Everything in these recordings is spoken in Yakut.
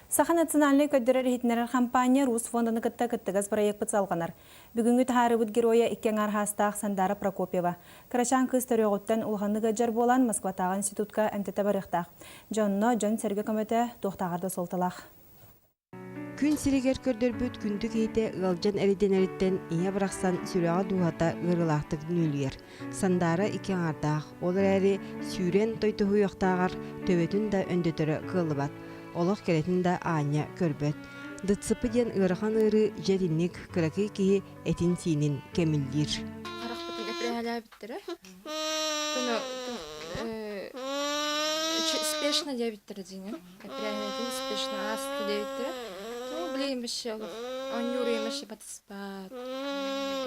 Саха национальнай көрдөрөр-иһитиннэрэр хампаанньа Рус фонданы кытта кыттыгас бырайыакпыт салҕанар. Бүгүҥҥү таһаарыыбыт геройа икки аҥаар хаастаах Сандара Прокопьева. Кырачаан кыыс төрүөҕүттэн улаханнык ыалдьар буолан, Москватааҕы институтка эмтэтэ барыахтаах. Дьэ онно дьон-сэргэ көмөтө туохтааҕар да суолталаах. Күн сиригэр көрдөрбүт күндү киһитэ ыалдьан эридэнэриттэн ийэ барахсан сүрэҕэ-дууһата ыарыылаахтык нүөлүйэр. Сандаара икки аҥаардаах, ол эрээри сүүрэн тойтоһуйуохтааҕар төбөтүн да өндөтөрө кыаллыбат, олох кэрэтин да аанньа көрбөт. ДЦП диэн ыарахан ыарыы дьэ итинник кыракый киһи этин-сиинин кэмиллиир. Харахпытын эпирээһэлээбиттэрэ. Спешно диэбиттэрэ дьиҥэ. Эпирээһинэтин спешно ааста диэбиттэрэ. Ну, билигин вообще олох оонньуур вообще батыспат,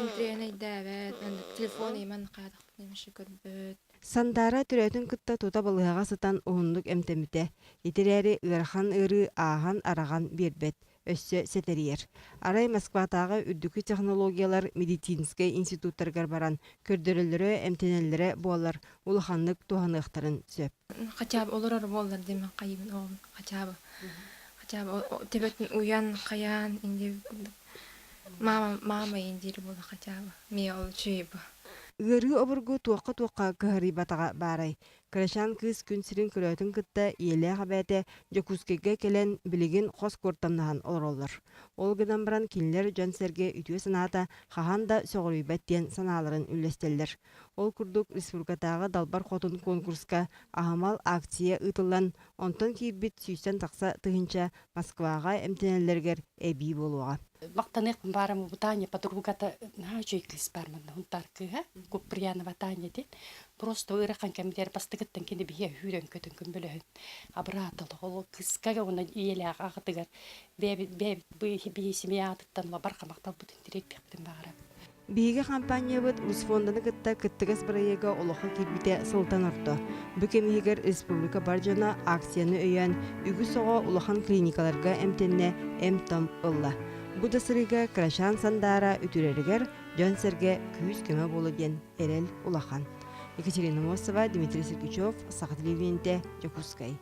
интриэнэйдээбэт, телефон иман хаатахпын вообще көрбөт. Сандаара төрөөтүн кытта тута балыыһаҕа сытан уһуннук эмтэммитэ. Ити эрээри ыарахан ыарыы ааһан-араҕан биэрбэт, өссө сэтэрийэр. Арай Москватааҕы үрдүкү технологиялар медицинскэй институттарыгар баран көрдөрөллөрө, эмтэнэллэрэ буоллар улаханнык туһаныахтарын сөп. Хотя бы олорор буоллар диэмэн хайыбын оҕом хотя бы хотя бы төбөтүн уйан хайаан индиэбит курдук мама мама индиир буола хотя бы миэ ол үчүгэй бу. Ыарыы обургу туохха-туохха кыһарыйбатаҕа баарай. Кырачаан кыыс күн сирин көрөөтүн кытта ийэлээх эбээтэ Дьокуускайга кэлэн билигин хос куортамнаһан олороллор. Ол гынан баран кинилэр дьон-сэргэ үтүө санаата хаһан да сөҕүрүйбэт диэн санааларын үллэстэллэр. Ол курдук республикатааҕы Далбар Хотун конкурска аһымал акция ыытыллан, онтон киирбит сүүстэн тахса тыһыынча Москваҕа эмтэнэллэригэр эбии буолуоҕа. Мактаныахпын баарым Таня подругата наһаа үчүгэй кыыс баар манна Хунтаар кыыһа Куприянова Таня диэн просто ыарахан кэмигэр бастакыттан кини биһиэ үүрэн көтөн көмөлөһөн абыраата ол кыыска уонна ийэлээх аҕатыгар бэйэбит бэйэбит биһи семья аатыттан барҕа махталбытын тириэрдиэхпитин баҕарабыт. Биһиги хампаанньабыт Русфонданы кытта кыттыгас бырайыага олоххо киирбитэ сылтан орто. Бу кэм иһигэр республика бар дьоно акцияны өйөөн, үгүс оҕо улахан клиникаларга эмтэннэ, эм-том ылла. Бу да сырыыга кырачаан Сандаара үтүрэригэр дьон-сэргэ күүс-көмө буолуо диэн эрэл улахан. Екатерина Мосова, Дмитрий Сергучев, Саха телевидениетэ, Дьокуускай.